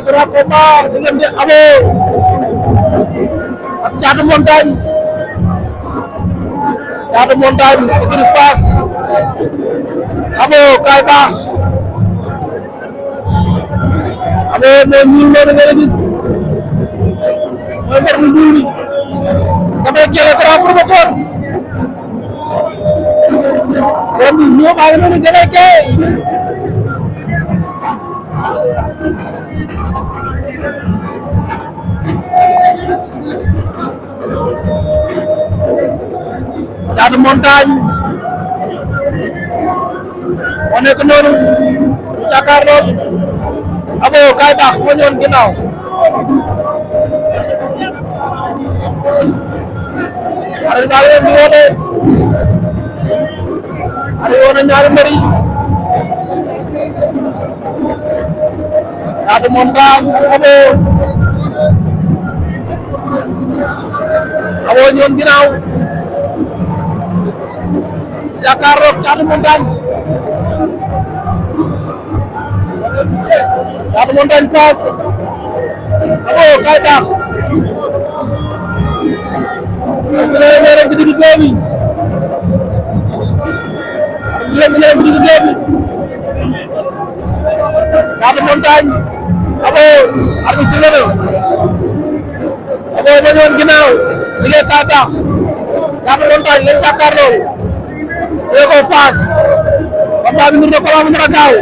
Gerak koma dengan dia Abo Caatu Montagne écurie Fass Abo kaay baax Abo moo ñuul noonu nga gis mooy mbir mu ñuul mi damay jëlee grand promoteur borom bi ñëw baa ngi noonu jëlee kee Caatu Montagne moo nekk noonu jàkkaarloo Abo kaay baax moo ñëwoon ginnaaw xarit baa ngi leen di woote xarit woon na ñaari mbër yi Caatu Montagne Abo ñëwoon ginnaaw jàkkaarloo Caatu Montagne Fass Abo kaay baax rek ci digg géew bi Caatu Montagne Abo arbitre sifflé na Abo ma ñëwoon ginnaaw liggéey kaay baax Caatu Montagne leen jàkkaarloo ko Fass combat bi ndur na combat bu nar a gaaw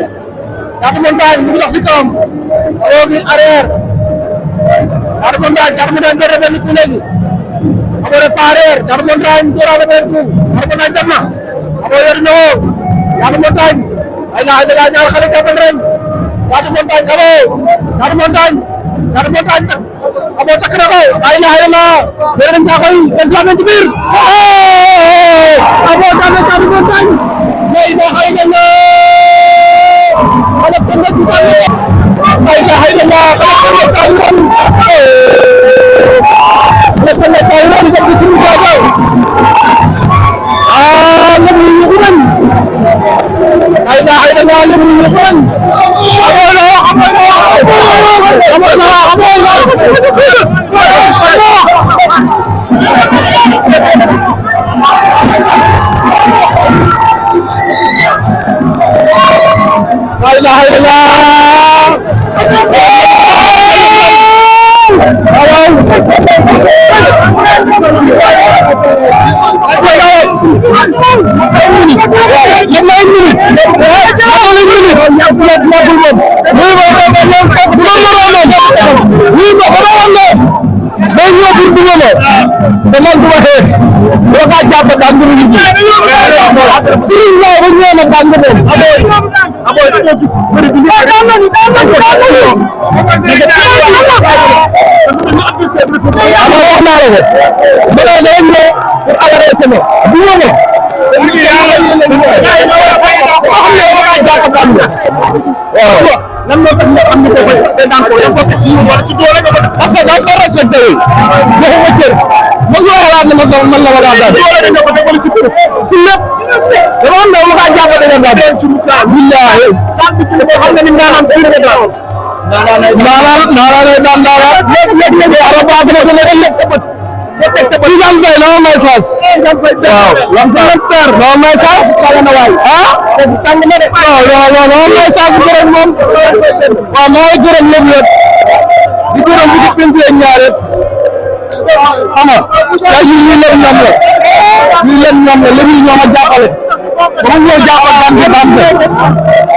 Caatu Montagne mu ngi dox ci kawam Abo bi arrière Caatu Montagne door na benn coup léegi Abo def arrière Caatu Montagne dooraale benn coup Caatu Montagne dem na Abo yóotu na ko Caatu Montagne ay la ñaar xale jàppal ren Caatu Montagne Abo takk na ko ay la yéen dem saako yi dem saako ci biir Abo daan na Caatu Montagne la ilaha illallah wala ko nekk la ilaha illallah Abo wax naa la ko ma ne day ñëw pour agresser ma bu ma ma waaw lan moo tax nga xam ne ko koy daan ko yow ko ci wala ci doole nga parce que dafa respecté wu waxuma cër ma ko xalaat ne man la ma daan doole nga ko defal ci tur si lépp dama am na ma ka jàpp da nga daan ci mukaan billahi sant bi ko xam nga ni maanaam ci nga daan maanaam lépp ara ba sama ko la lépp ci jam fay no may sas waaw lam sa sar no may sas na way tang na de no may sas gërëm moom waaw mooy gërëm lépp di gërëm di pinté ñaar ama tay ñu leen ñam la ñu leen ñam la li ñu ñama jàppale ba ñu jàppal dam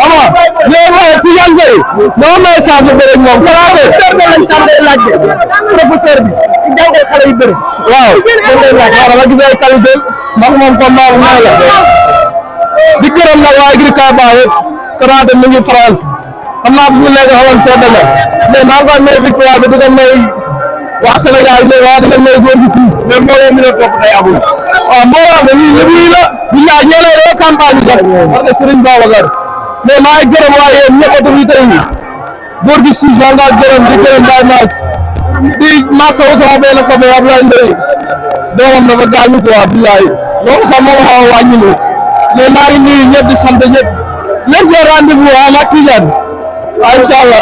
ama ñoo ci jam fay no may sas gërëm moom xalaate serbe lañ sam day laaj professeur bi ci jàngal xale yu bëri waaw dama gis ay qualité mag moom combat bu may la di gërëm nag waa Igri Kaba yëpp Karaté mu ngi France xam naa bu ñu leen xawoon sedd na mais maa ngi koy may victoire bi di ko may waa Sénégal mais waa di ko may góor gi siis mais moo leen mën a topp tey amul waaw moo wax ne lii la ñu ñaa ñoo lay doo campagne sax parce que Serigne Babacar mais maa ngi gërëm waa yéen ñëpp autorité yi góor gi siis maa ngi gërëm di gërëm Baye Mass di masawu sama benn copain Abdoulaye Ndoye doomam dafa gaañu quoi billahi loolu sax moo ma xaw a wàññi mais maa ngi nuyu ñëpp di sant ñëpp lépp le rendez-vous à la Tidiane incha allah